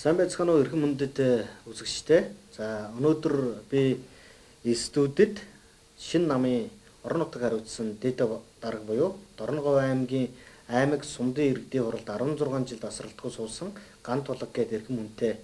Сайн байцгаана уу эрхэм хүндэт үзэгчдээ. За өнөөдөр би студид шинэ намын орон нутаг хариуцсан дэд дарга буюу Дорноговь аймгийн аймаг сумдын иргэдийн хуралд 16 жил тасралтгүй суусан Гантулаг гээд эрхэм хүнтэй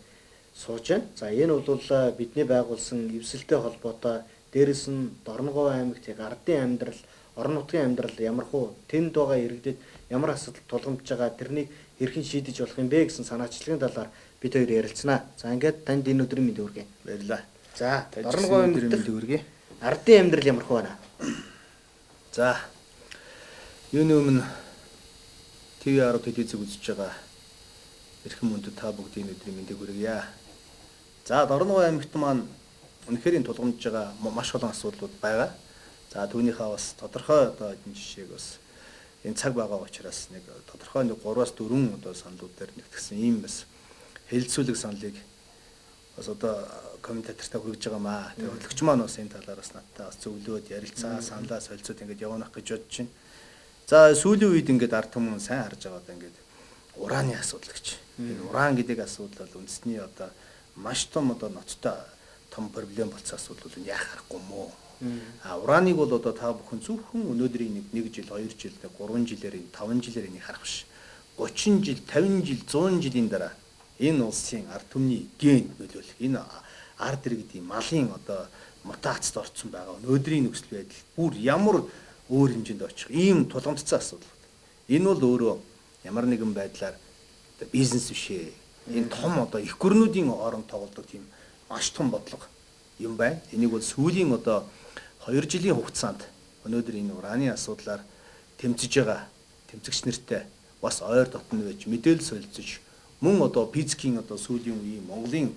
сууж байна. За энэ бол бидний байгуулсан эвсэлтэй холбоотой дээрэс нь Дорноговь аймагт яг ардын амьдрал, орон нутгийн амьдрал ямархуу тэнд байгаа иргэдэд ямар асуудал тулгамдж байгаа тэрнийг хэрхэн шийдэж болох юм бэ гэсэн санаачлагын талаар бид хоёр ярилцсанаа. За ингээд танд энэ өдрийн мэнд хүргэе. Баярлалаа. За Дорноговь аймгийн мэнд хүргэе. Ардын амьдрал ямархуу байна? За юуны өмнө ТV10 телевизийг үзэж байгаа эрхэм хүндэт та бүгдийн өдрийн мэндийг хүргье. За Дорноговь аймагт маань үнэхээр тулгамдж байгаа маш олон асуудлууд байгаа. За түүнийхээ бас тодорхой одоо энэ жишээг бас энэ цаг байгаа учраас нэг тодорхой нэг 3-4 одоо саналууд дээр нэгтгсэн ийм бас хэлэлцүүлэг саналыг бас одоо комментатортай хүргэж байгаа маа. Тэгээ хөтлөгч маань бас энэ талаар бас надтай бас зөвлөөд ярилцаа, саналаа солилцоод ингээд явах гэж бодож байна. За сүүлийн үед ингээд ард түмэн сайн харж байгаа одоо ингээд урааны асуудал гэж. Энэ уран гэдэг асуудал бол үндэсний одоо маш том одоо ноцтой том проблем болсон асуудал бол яах аргагүй мөө. А ураныг бол одоо та бүхэн зөвхөн өнөөдрийн нэг жил, 2 жил, 3 жилээр, 5 жилээр энийг харах биш. 30 жил, 50 жил, 100 жилийн дараа энэ улсын ард түмний ген нөлөөлөх, энэ ард иргэдийн малын одоо мутацид орцсон байгаа өнөөдрийн нөхцөл байдал бүр ямар өөр хэмжээнд очих ийм тулгамдсан асуудал. Энэ бол өөрөө ямар нэгэн байдлаар одоо бизнес биш ээ. Энэ том одоо их гүрнүүдийн хооронд тоглодог тийм маш том бодлого юм байна. Энийг бол сүүлийн одоо 2 жилийн хугацаанд өнөөдөр энэ ураны асуудлаар тэмцэж байгаа тэмцэгч нартай бас ойр дотно байж мэдээлэл солилцож мөн одоо физикийн одоо сүүлийн үеийн Монголын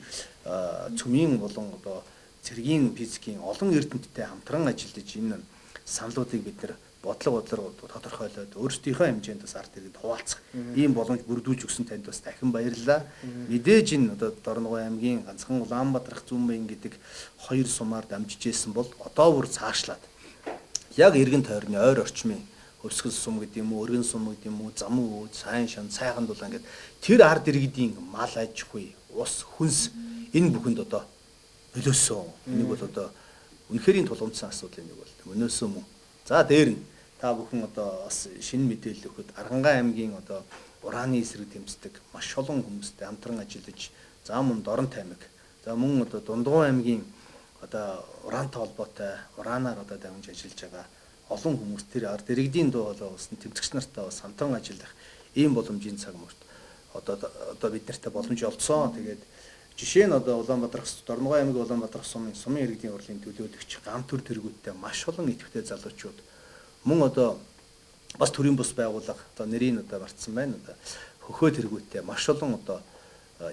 цөмийн болон одоо цэргийн физикийн олон эрдэмтдтэй хамтран ажиллаж энэ саналуудыг бид нэр бодлого тодорхойлоод өөрсдийнхөө хэмжээнд бас ард иргэд хуваалцах ийм боломж бүрдүүлж өгсөн танд бас дахин баярлалаа. Мэдээж энэ одоо Дорноговь аймгийн ганцхан Улаанбаатарх Зүүнбаян гэдэг хоёр сумаар дамжиж исэн бол одоо бүр цаашлаад яг эргэн тойрны ойр орчмын Хөвсгөл сум гэдэг юм уу, өргөн сум гэдэг юм уу, зам өө, сайн шан, сайхан дулаан гэдэг тэр ард иргэдийн мал аж ахуй, ус, хүнс энэ бүхэнд одоо нөлөөсөн. Энийг бол одоо үнэхээр тулгамдсан асуудал энийг бол өнөөсөө мөн. За дээр нь та бүхэн одоо бас шинэ мэдээлэл өгөхөд Архангай аймгийн одоо ураны эсрэг тэмцдэг маш олон хүмүүстэй хамтран ажиллаж, за мөн Дорнот аймаг, за мөн одоо Дундгуй аймгийн одоо ураантай холбоотой ураанаар одоо дамжиж ажиллаж байгаа олон хүмүүс тэр ард иргэдийн дуу хоолой болсон тэмцэгч нартай бас хамтран ажиллах ийм боломжийн цаг мөрт одоо бид нартай боломж олдсон. Тэгээд жишээ нь одоо Улаанбаатар Дорноговь аймгийн Улаанбаатар сумын иргэдийн хурлын төлөөлөгч Гамтөр тэргүүттэй маш олон идэвхтэй залуучууд мөн одоо бас төрийн бус байгууллага одоо нэрийг одоо мартсан байна. Одоо хөхөө тэргүүттэй маш олон одоо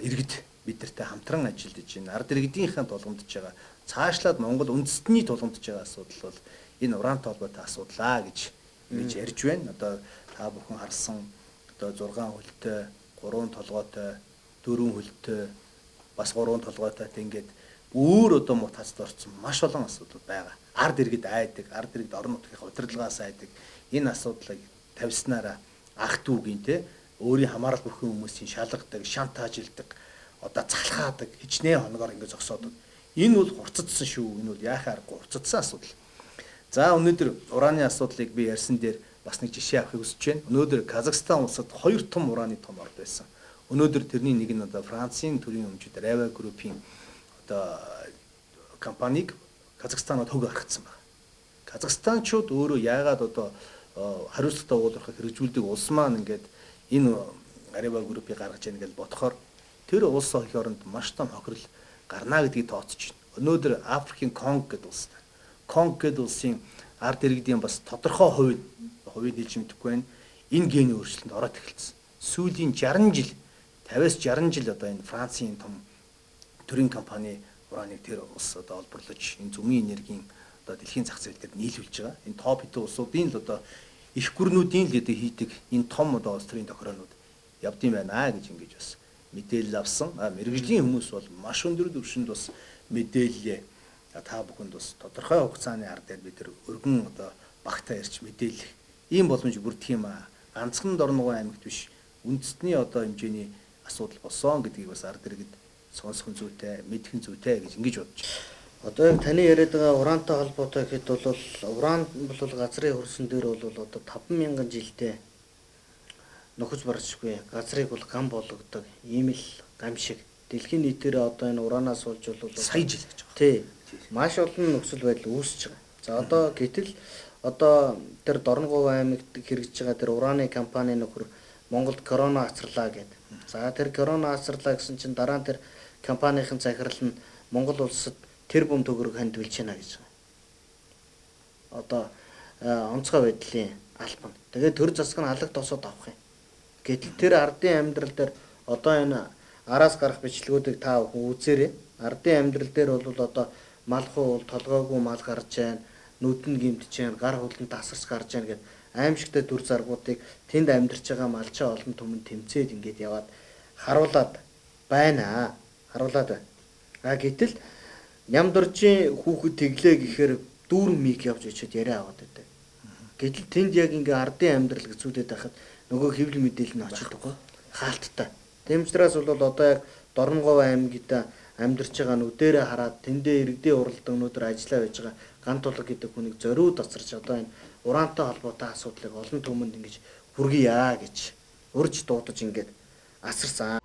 иргэд бид нартай хамтран ажиллаж байна. Ард иргэдийнхээ тулгамдж байгаа цаашлаад Монгол үндэстний тулгамдж байгаа асуудал бол энэ ураантай холбоотой асуудлаа гэж ярьж байна. Одоо та бүхэн харсан одоо 6 хөлтэй, 3 толгойтой, 4 хөлтэй, бас 3 толгойтой ингээд өөр одоо мутацид орсон маш олон асуудал байгаа. Ард иргэд айдаг, ард иргэд орон нутгийн удирдлагаас айдаг. Энэ асуудлыг тавьснараа ах дүүгийн те өөрийн хамаарал бүрхэн хүмүүсийн шалгадаг, шантаажилдаг, одоо залхаадаг, хичнээн хоногоор ингээд зогсоодог. Энэ бол хурцдсан шүү. Энэ бол яахын аргагүй хурцдсан асуудал. За өнөөдөр ураны асуудлыг би ярьсан дээр бас нэг жишээ авахыг хүсэж байна. Өнөөдөр Казахстан улсад 2 том ураны том орд байсан. Өнөөдөр тэрний нэг нь одоо Францын төрийн өмчүүд Rava Group-ийн одоо компанийг Казахстанод хөг гаргацсан байна. Казахстанчууд өөрөө яагаад одоо хариуцлагатай уулуурхыг хэрэгжүүлдэг улс маань ингээд энэ Rava Group-ийг гаргаж яана гэж бодохоор тэр улс эх оронд маш том хохирол гарна гэдгийг тооцож байна. Өнөөдөр Африкийн Конго гэдэг улс. Конго гэдэг улсын ард иргэдийн бас тодорхой хувийг хэлж мэдэхгүй байна. Энэ гений өөрчлөлтөнд ороод эхэлсэн. Сүүлийн 60 жил, 50-аас 60 жил одоо энэ Францын том төрийн компани ураныг тэр улс одоо олборлож энэ зүмийн энергийн одоо дэлхийн зах зээл дээр нийлүүлж байгаа. Энэ топ хэдэн улсуудын л одоо их гүрнүүдийн л гэдэг хийдэг энэ том одоо улс төрийн тохироонууд явдсан байна гэж ингэж бас мэдээлэл авсан. Мэргэжлийн хүмүүс бол маш өндөр түвшинд бас мэдээллээ та бүхэнд бас тодорхой хугацааны ар дээр бид өргөн одоо багтаа ирч мэдээлэх ийм боломж бүрдэх юм аа. Ганцхан Дорноговь аймагт биш үндэстний одоо хэмжээний асуудал болсон гэдгийг бас ард иргэд сонсох нь зүйтэй, мэдэх нь зүйтэй гэж ингэж бодож байна. Одоо яг таны яриад байгаа ураантай холбоотой гэхэд бол уран бол газрын хөрсөн дээр бол одоо 5000 жилдээ нөхөж барчгүй газрыг бол гам болгодог ийм л гам шиг дэлхийн нийтээр одоо энэ ураанаас болж бол сая жил гэж байгаа. Тий. Маш олон нөхцөл байдал үүсэж байгаа. За одоо гэтэл одоо тэр Дорноговь аймагт хэрэгжиж байгаа тэр ураны компани нөхөр Монголд корона асарлаа гэдэг. За тэр корона асарлаа гэсэн чинь дараа нь тэр компанийн захирал нь Монгол улсад тэр бум төгрөг хандвилж байна гэж байгаа. Одоо онцгой байдлын албан. Тэгээд төр засаг нь алаг тосоод авах юм. Гэтэл тэр ардын амьдрал дээр одоо энэ араас гарах бичлэгүүдийг та бүхэн үзээрэй. Ардын амьдрал дээр бол одоо малхуу бол толгойгүй мал гарч байна, нүд нь гимтэж байна, гар хөлн тасарч гарч байна гэд аимшигтай дүр заргуудыг тэнд амьдарч байгаа малчаа олон түмэн тэмцээд ингээд яваад харуулад байна. Харуулад байна. А гэтэл Нямдоржийн хүүхэд тэглээ гэхээр дүүрэн мик явж очиод яриа аваад байдаг. Гэтэл тэнд яг ингээ ардын амьдрал гэзүүдэд байхад нөгөө хэвлэл мэдээлэл нь очилдоггүй. Хаалттай. Тийм учраас бол одоо яг Дорноговь аймагт амьдарч байгаа нүдэрээ хараад тэндээ иргэдийн уралдан өнөөдөр ажиллаа байж байгаа Гантулга гэдэг хүнийг зориуд асарч одоо энэ ураантай холбоотой асуудлыг олон түмэнд ингэж хүргье гэж урьж дуудаж ингээд асарсан.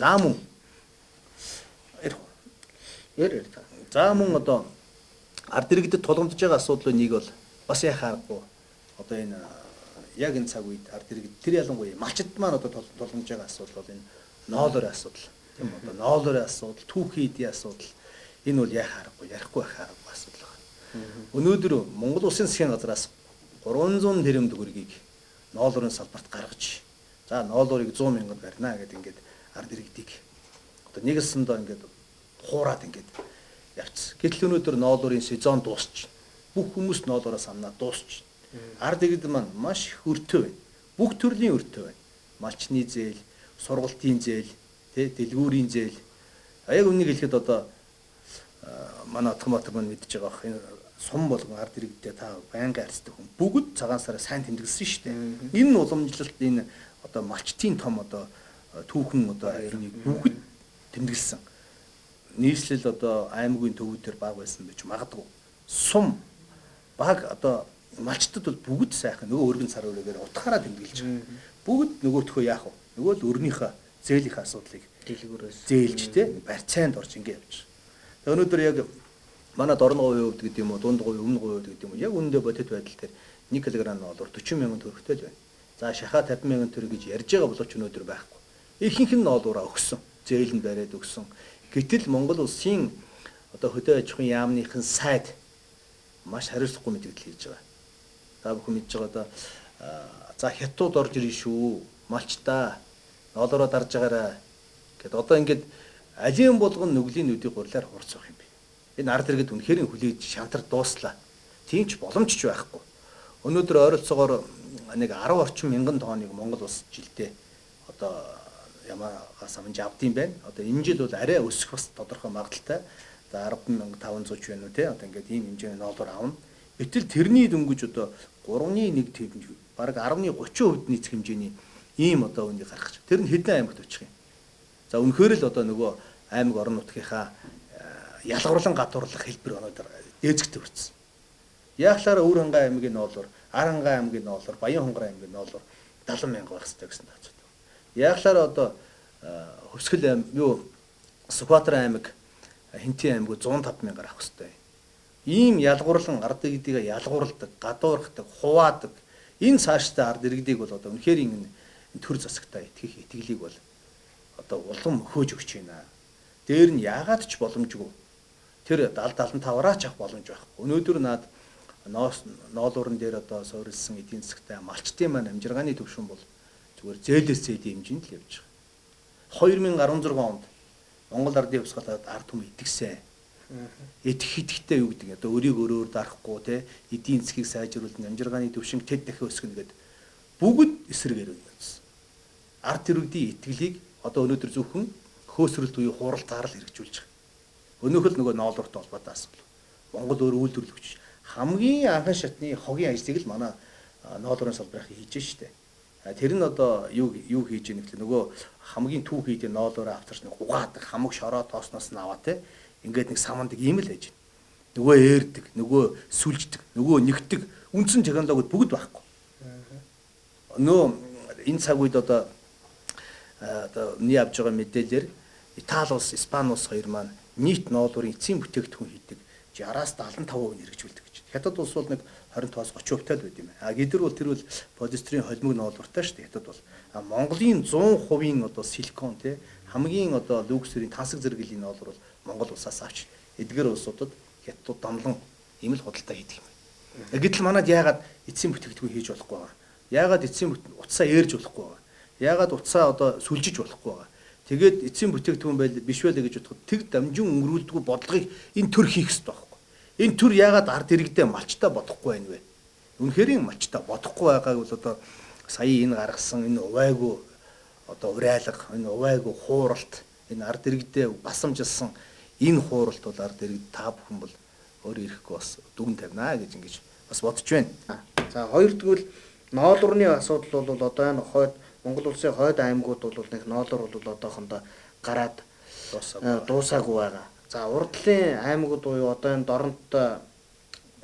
За мөн Ер та. За мөн одоо ард иргэдэд тулгамдж байгаа асуудлын нэг бол бас яхаа аргагүй. Одоо энэ яг энэ цаг үед ард иргэд тэр ялангуяа малчид маань одоо тулгамдж байгаа асуудал бол энэ ноолорын асуудал. Тийм үү? Одоо ноолорын асуудал, түүхийн эдийн асуудал энэ бол яхаа аргагүй, ярихгүй байх аргагүй асуудал байна. Өнөөдөр Монгол Улсын засгийн газраас 300 тэрбум төгрөгийг ноолорын салбарт гаргаж, за ноолорыг 100 мянганд барина гэдэг ингээд ард иргэдийг одоо нэгэлсэндээ ингээд хуураад ингээд явцсан. Гэтэл өнөөдөр ноолорын сезон дуусч бүх хүмүүс ноолороос амнаа дуусч. Ард иргэд маань маш их өртөө байна. Бүх төрлийн өртөө байна. Малчны зээл, сургалтын зээл, тэ дэлгүүрийн зээл. Яг үнийг хэлэхэд одоо манай Отгонбаатар маань мэдж байгаа бах. Энэ сум болгон ард иргэдээ та байнгын арьсдаг хүн бүгд цагаан сараа сайн тэмдэглэсэн шүү дээ. Энэ уламжлалт энэ одоо малчтын том одоо түүхэн одоо энийг бүгд тэмдэглэсэн. Нийслэл одоо аймгийн төвүүд төр баг байсан байж магадгүй. Сум баг одоо малчтад бол бүгд сайхан нөгөө өргөн сар өрөөгөр утгаараа тэмдэглэж байгаа. Бүгд нөгөөтхөө яах вэ? Нөгөө л өрнийхөө зээлийнхээ асуудлыг дэлгүүрээс зээлж тэ барьцаанд орж ингэ явж байгаа. Өнөөдөр яг манай Дорноговын хувьд гэдэг юм уу, Дундговын, Өмнөговын хувьд гэдэг юм уу, яг үүндээ бодит байдал дээр 1 кг ноолоор 40 мянган төгрөгтэй л байна. За шахаа 50 мянган төгрөг гэж ярьж байгаа боловч өнөөдөр байхгүй. Ихэнх нь ноолуураа өгсөн. Зээл нь бариад өгсөн. Гэтэл Монгол улсын одоо хөдөө аж ахуйн яамныхын сайд маш хариуцлагагүй мэдээлэл хийж байгаа. Та бүхэн мэдж байгаа одоо за хятад орж ирнэ шүү. Малчтаа ноолоороо дарж байгаарай гэд одоо ингээд алийн болгон нүглийн нүдийг гурлаар хурц явах юм бэ. Энэ ард иргэд үнэхээр хүлээж шантар дууслаа. Тийм ч боломж ч байхгүй. Өнөөдөр ойролцоогоор нэг 10 орчим мянган тонныг Монгол улс жилдээ одоо ямаагаас амж авдсан байна. Одоо энэ жил бол арай өсөх бас тодорхой магадлалтай. За 10,500 ч байна уу те. Одоо ингээд ийм хэмжээний ноолоор авна. Гэтэл тэрний дөнгөж одоо 3.1 төвөнд бараг 10.30% нийцэх хэмжээний ийм одоо үнийг гаргах. Тэр нь хэдэн аймагт очих юм. За үнэхээр л одоо нөгөө аймаг орон нутгийнхаа ялгуурлан гадуурлах хэлбэр өнөөдөр дээзэгтэй хүрсэн. Яахлаараа Өвөр-Хангай аймгийн ноолоор, Аранхай аймгийн ноолоор, Баян-Хонгор аймгийн ноолоор 70 мянга байх хэрэгтэй гэсэн тооцоо. Яахлаараа одоо Хөвсгөл аймаг юу Сүхбаатар аймаг, Хинтийн аймаг 105 мянгаар авах хэрэгтэй. Ийм ялгуурлан ард иргэдийг ялгуурладаг, гадуурхдаг, хуваадаг энэ цаашдаа ард иргэдийг бол одоо үнэхээр энэ төр засагтаа итгэх итгэлийг бол одоо улам хөөж өгч байна. Дээр нь яагаад ч боломжгүй. Тэр 70 75-аараа ч авах боломж байхгүй. Өнөөдөр наад ноолуурн дээр одоо суурилсан эдийн засгтай малчтын маань амжиргааны төвшин бол зүгээр зээлээс зээлийн хэмжээнд л явж байгаа. 2016 онд Монгол ардын хувьсгалаад ард түмэн итгэсэн. Итгэх итгэхтэй юу гэдэг одоо өрийг өрөөр дарахгүй те эдийн засгийг сайжруулна, амжиргааны төвшин тэд дахин өсгөнө гэд бүгд эсрэгээр өгсөн. Ард иргэдийн итгэлийг одоо өнөөдөр зөвхөн хөөсрөлт буюу хуралтаар л хэрэгжүүлж байгаа. Өнөөх л нөгөө ноолууртай холбоотой асуудал. Монгол өөр үйлдвэрлэгч хамгийн анхан шатны хогийн ажлыг л манай ноолуурын салбарын хийж штэ. Тэр нь одоо юу хийж ийнэ гэхэл нөгөө хамгийн түүх хийдэ ноолуураа авчирч нэг угаадаг хамаг шороо тоосноос нь аваа те. Ингээд нэг самандаг ийм л байж. Нөгөө ээрдэг, нөгөө сүлждэг, нөгөө нэгтдэг үндсэн технологиуд бүгд байхгүй. Нөө энэ цаг үед одоо миний авж байгаа мэдээлэлээр Итали улс, Испани улс хоёр маань нийт ноолуурын эцсийн бүтээгдэхүүн хийдэг 60-аас 75% нь хэрэгжүүлдэг гэж. Хятад улс бол нэг 25-аас 30% тал байд юм. А гидэр бол тэр бол полиэстерийн холимог ноолууртай шүү дээ. Хятад бол. А Монголын 100% одоо силикон те хамгийн одоо люксэрийн тансаг зэрэглэлийн ноолуур бол Монгол улсаас авч эдгээр улсуудад хятадууд дамлан ийм л худалдаа хийдэг юм. Гэтэл манад яагаад эцсийн бүтээгдэхүүн хийж болохгүй байгаа? Яагаад эцсийн утсаа ээрж болохгүй байгаа? Яагаад утсаа одоо сүлжиж болохгүй байгаа? Тэгээд эцсийн бүтээгдэхүүн байл биш байлаа гэж бодоход тэг дамжин өнгөрүүлдэггүй бодлогыг энэ төр хийх ёстой байхгүй. Энэ төр яагаад ард иргэдээ малчтай бодохгүй байна вэ? Үнэхээр малчтай бодохгүй байгааг бол одоо сая энэ гаргасан энэ увайгүй одоо урайлга, энэ увайгүй хууралт, энэ ард иргэдээ басамжилсан энэ хууралт бол ард иргэд та бүхэн бол өөр ирэхгүй бас дүгн тавина гэж ингэж бас бодож байна. За хоёрдугаар ноолуурны асуудал бол одоо энэ хойд Монгол улсын хойд аймагуд бол нэг ноолуур бол одоохондоо гараад дуусаагүй байгаа. За урдлын аймагуд буюу одоо энэ Доронт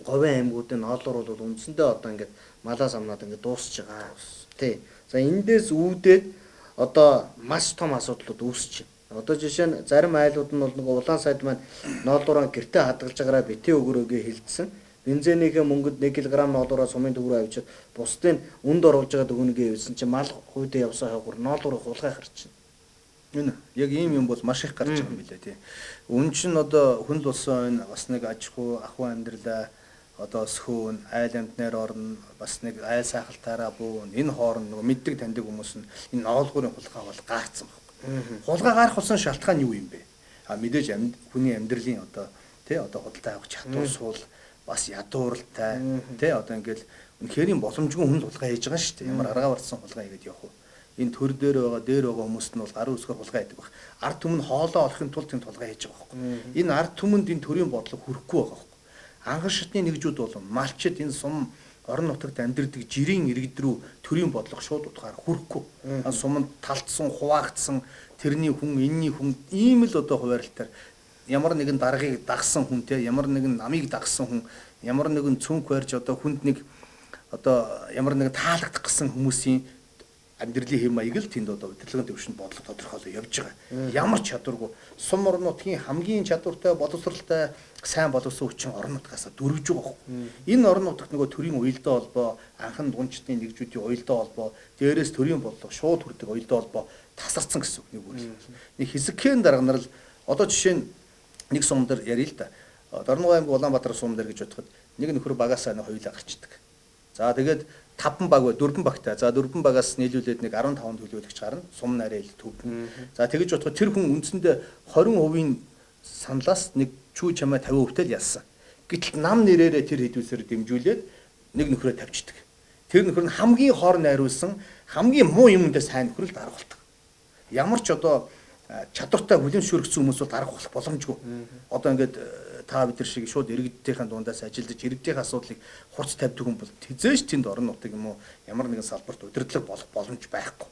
говийн аймагуудын ноолуур бол үндсэндээ одоо ингээд малаа самнаад ингээд дуусч байгаа. Тий. За эндээс үүдээд одоо маш том асуудлууд үүсэж байна. Одоо жишээ нь зарим айлууд нь бол нэг улаан сайд маань ноолуураа гэртээ хадгалж байгаараа битээ өгөрөөгөө хилдсэн. Бензинийхээ мөнгөд 1 кг ноолуураа сумын төв рүү авчиад бусдын үнд оруулж байгаа дүгнэгээ явуулсан чинь мал хүйдээ явсан хойгуур ноолуураа хулгай гарч байна. Энэ яг ийм юм бол маш их гарч байгаа юм билээ тий. Үн чинь одоо хүнд болсон энэ бас нэг аж ахуй ахуй амьдралаа одоо сөхөөн айл амтнаар орно бас нэг айл сахалтаараа бүүн энэ хооронд нөгөө мэддэг таньдаг хүмүүс нь энэ ноолгуурын хулгай бол гаарцсан байхгүй. Хулгай гарах болсон шалтгаан юу юм бэ? А мэдээж хүний амьдралын одоо тий одоо худалдаа авах чадвар суул бас ядууралтай тий одоо ингээл үнэхээр боломжгүй хүн хулгай хийж байгаа шүү дээ. Ямар аргаа барьсан хулгай хийгээд явах вэ? Энэ төр дээр байгаа дээр байгаа хүмүүст нь бол гарын үсгээр хулгай хийдэг баг. Ард түмэн хоолоо олохын тулд тэнд хулгай хийж байгаа байхгүй. Энэ ард түмэнд энэ төрийн бодлого хүрэхгүй байгаа байхгүй. Анхан шатны нэгжүүд бол малчид энэ сум орон нутагт амьдардаг жирийн иргэд рүү төрийн бодлого шууд утгаар хүрэхгүй. Суманд талтсан, хуваагдсан тэрний хүн, энэний хүн ийм л одоо хуваарлтаар ямар нэгэн даргаыг дагсан хүн те ямар нэгэн намыг дагсан хүн ямар нэгэн цүнх барьж одоо хүнд нэг одоо ямар нэгэн таалагдах гэсэн хүмүүсийн амьдралын хэм маяг л тэнд одоо удирдлагын төвшөнд бодлого тодорхойлоо явж байгаа. Ямар ч чадваргүй сум орон нутгийн хамгийн чадвартай, боловсралтай, сайн боловсон хүчин орон нутгаас дөрвж байгаа байхгүй. Энэ орон нутагт нөгөө төрийн уялдаа холбоо, анхан дундчдын нэгжүүдийн уялдаа холбоо, дээрээс төрийн бодлого шууд хүрдэг уялдаа холбоо тасарсан гэсэн үг нэг үйл. Нэг хэсэгхэн дарга нар л одоо жишээ нь нэг сум дээр ярил л да. Дорногов аймаг Улаанбаатар сум дээр гэж бодоход нэг нөхөр багасаа нэг хоёулаа гарчдаг. За тэгээд 5 баг бай, 4 багтай. За 4 багаас нийлүүлээд нэг 15 төлөөлөгч гарна. Сум нарийн ил төв. За тэгэж бодоход тэр хүн үндсэндээ 20% саналаас нэг чүү чамаа 50% тэл ялсан. Гэтэл нам нэрээрээ тэр хэдүүлсээр дэмжүүлээд нэг нөхрөө тавьчихдаг. Тэр нөхөр нь хамгийн хор найруулсан, хамгийн муу юмдаа сайн нөхөр л дарга болдог. Ямар ч одоо чадвартай хүлэмжшүүрэгдсэн хүмүүс бол дарга болох боломжгүй. Одоо ингээд та бид нар шиг шууд иргэдийнхээ дундаас ажиллаж иргэдийн асуудлыг хурц тавьдаг хүн бол тэзээш тэнд орон нутаг юм уу ямар нэгэн салбарт удирдлага болох боломж байхгүй.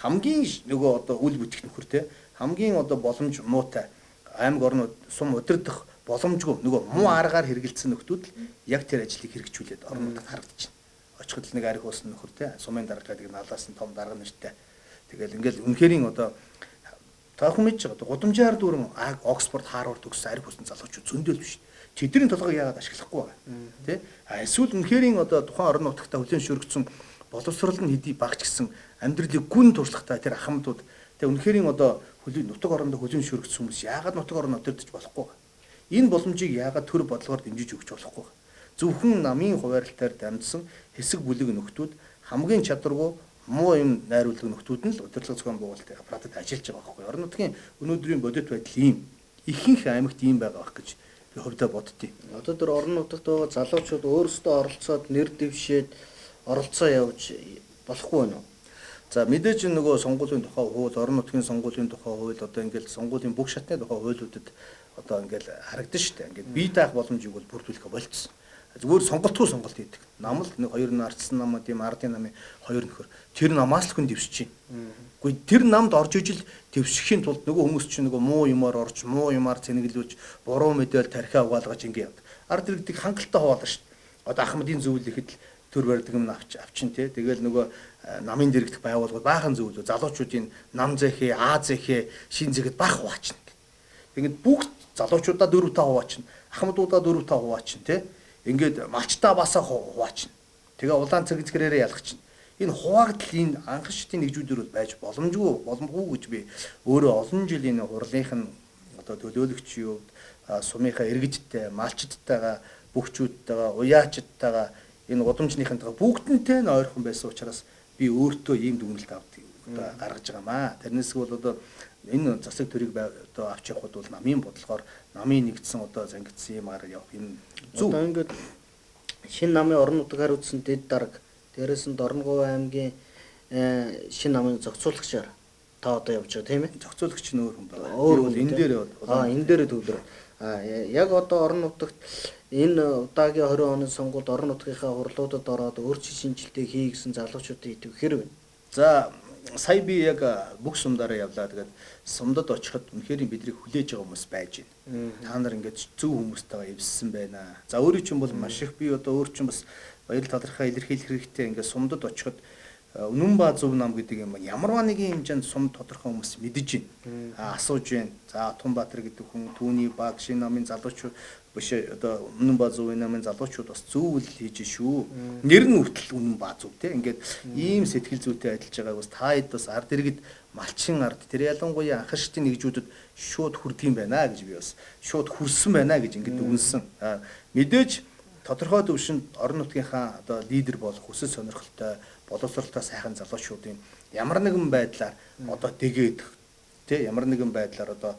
Хамгийн нөгөө одоо үл бүтгэх нөхөр те хамгийн одоо боломж муутай аймаг орнууд сум удирдах боломжгүй нөгөө муу аргаар хэрэгэлдсэн нөхдүүд л яг тэр ажлыг хэрэгжүүлээд орон нутагт харагдаж байна. Очиход л нэг арх уусан нөхөр те сумын дарга гэдэг налаас нь том дарга нэртэй. Тэгэл ингээл үнэхэрийн одоо та хүн мэдж байгаа. Гудамжаар дүүрэн Оксфорд, Харвард төгссөн арх усан залуучууд зөндөл биш. Тэдний толгойг яагаад ашиглахгүй байгаа тий? А эсвэл үнэхэрийн одоо тухайн орон нутагта хүлээн шөрөгдсөн боловсрол нь хэдий багч гэсэн амьдралыг гүн туршлагатай тэр ахмадууд тэг үнэхэрийн одоо нутаг орондоо хүлээн шөрөгдсөн хүмүүс яагаад нутаг орон удирдах болохгүй байгаа? Энэ боломжийг яагаад төр бодлогоор дэмжиж өгч болохгүй байгаа? Зөвхөн намын хуваарлтаар дамжсан хэсэг бүлэг нөхдүүд хамгийн чадваргүй муу юм найруулдаг нөхдүүд нь л удирдлага зохион байгуулалтын аппаратад ажиллаж байгаа байхгүй. Орон нутгийн өнөөдрийн бодит байдал ийм. Ихэнх аймагт ийм байгаа байх гэж би хувьдаа боддیں۔ Одоо тэр орон нутагт байгаа залуучууд өөрсдөө оролцоод нэр дэвшээд оролцоо явж болохгүй байна уу? За мэдээж нөгөө сонгуулийн тухай хууль, орон нутгийн сонгуулийн тухай хууль одоо ингээл сонгуулийн бүх шатны тухай хуулиудад одоо ингээл харагдана шүү дээ. Ингээд бие даах боломжийг бол бүрдүүлэх болцсон. Зүгээр сонголтгүй сонголт хийдэг. Нам л нэг хоёр нардсан нам тийм ардын намын хоёр нөхөр. Тэр намаас л хүн дэвшиж байна. Үгүй тэр намд орж ижил дэвшихийн тулд нөгөө хүмүүс чинь нөгөө муу юмар орж, муу юмар цэнэглүүлж, буруу мэдээл тархиа угаалгаж ингэ явдаг. Ард иргэдийг хангалттай хуваалаа шүү дээ. Одоо Ахмадын зөвлөл ихэд л төр барьдаг юм авчин тий. Тэгэл нөгөө намын дэрэгдэх байгууллагууд баахан зөвлөө залуучуудын нам зэхээ, А зэхээ, шин зэхэд баах хуваачна. Тэгээд бүгд залуучуудаа 4 5 хуваачна. Ахмадуудаа 4 5 хуваачна тий. Ингээд малчтаа басаа хуваачна. Тэгээ улаан цаг зэгрээрээ ялгачихна. Энэ хуваагдал энэ анхан шатны нэгжүүдээр бол байж боломжгүй, боломгүй гэж би өөрөө олон жил энэ хурлынх нь одоо төлөөлөгчийн хувьд сумынхаа иргэдтэй, малчдтайгаа, бөхчүүдтэйгээ, уяачдтайгаа энэ гудамжныхантайгаа бүгдэнтэй нь ойрхон байсан учраас би өөртөө ийм дүгнэлт авдаг одоо гаргаж байгаа маа. Тэрнээс бол одоо энэ засаг төрийг одоо авч явахд бол намын бодлогоор намын нэгдсэн одоо зангидсан юм арга явах юм зөв. Одоо ингээд шинэ намын орон нутаг хариуцсан дэд дарга, дээрээс нь Дорноговь аймгийн шинэ намын зохицуулагчаар та одоо явж байгаа тийм ээ? Зохицуулагч нь өөр хүн байна. Өөр бол энэ дээр энэ дээр төвлөрөө. Яг одоо орон нутагт энэ удаагийн 20 оны сонгуульд орон нутгийнхаа хурлуудад ороод өөрчлөлт шинжилгээ хий гэсэн залуучуудын итгэв хэр вэ? За сая би яг бүх сумдаараа явлаа. Тэгээд сумдад очиход үнэхээр бидрийг хүлээж байгаа хүмүүс байж байна. Та нар ингээд зөв хүмүүстэйгээ эвссэн байна. За өөрийн чинь бол маш их би одоо өөр чинь бас баяр талархаа илэрхийлэх хэрэгтэй. Ингээд сумдад очиход Үнэн ба зөв нам гэдэг юм ямарваа нэгэн хэмжээнд сум тодорхой хүмүүс мэдэж байна. Асууж байна. За Тунбаатар гэдэг хүн түүний баг шинэ намын залуучууд биш одоо Үнэн ба зөв намын залуучууд бас зөв үйл хийж шүү. Нэр нь хүртэл Үнэн ба зөв те. Ингээд ийм сэтгэл зүйтэй ажиллаж байгааг бас та хэд бас ард иргэд малчин ард тэр ялангуяа анхан шатны нэгжүүдэд шууд хүрдэг юм байна гэж би бас шууд хүрсэн байна гэж ингээд дүгнсэн. Мэдээж тодорхой түвшинд орон нутгийнхаа одоо лидер болох хүсэл сонирхолтой боловсролтой сайхан залуучуудын ямар нэгэн байдлаар одоо дэгээд тий ямар нэгэн байдлаар одоо